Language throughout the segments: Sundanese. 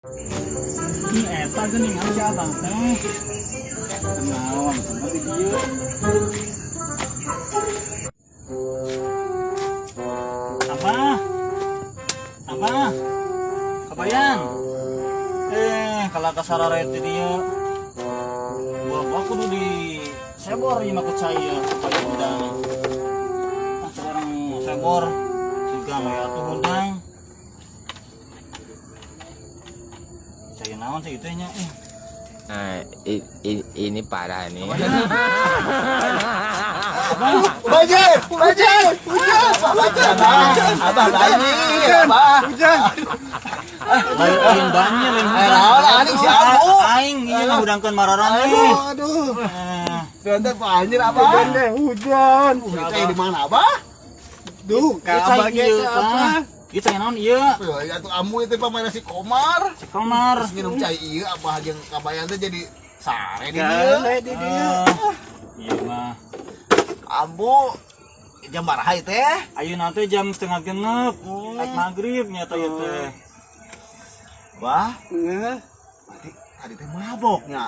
Ini eta geuning si Abang teh. Kenaon sama di dieu. Abah. Abah. Kabayan. Kalau kasararet di dieu. Buah-buah kudu di sebor ieu mah ku cai ieu supaya hudang. Ah, sekarang sebor juga we atuh hudang. Cai naon sih itu nya? Nah, ini parah nih. Banjir, banjir, hujan, hujan, hujan. Abah banjir, abah. Hujan. Lain lain banjir, lain Eh, hujan. naon anjing si Abu. Aing ieu ngahudangkeun mararaneh. Aduh, aduh. Eh, Tuan teh banjir abah. Hujan, hujan. Hujan di mana abah? Duh, ieu cai ka abah ieu ge tah. apa? Ieu cai naon ieu? Ya atuh amu itu pamana si Komar. Si Komar. Terus minum cai ieu abah jeung kabayan teh jadi sare di dieu. Sare di dieu. Ah, ieu mah. Ambu jam baraha ieu teh? Ayeuna teh jam 5.30. Rek maghrib nya teh ieu teh. Bah, Heeh. berarti tadi teh mabok nya.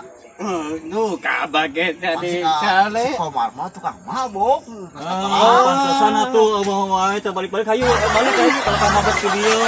Duh, ka abah ge jadi Si, sare. si Komar mah tukang mabok. Ah, pantesan atuh abah wae teh balik-balik hayu balik hayu kalau ka mabok ke dieu.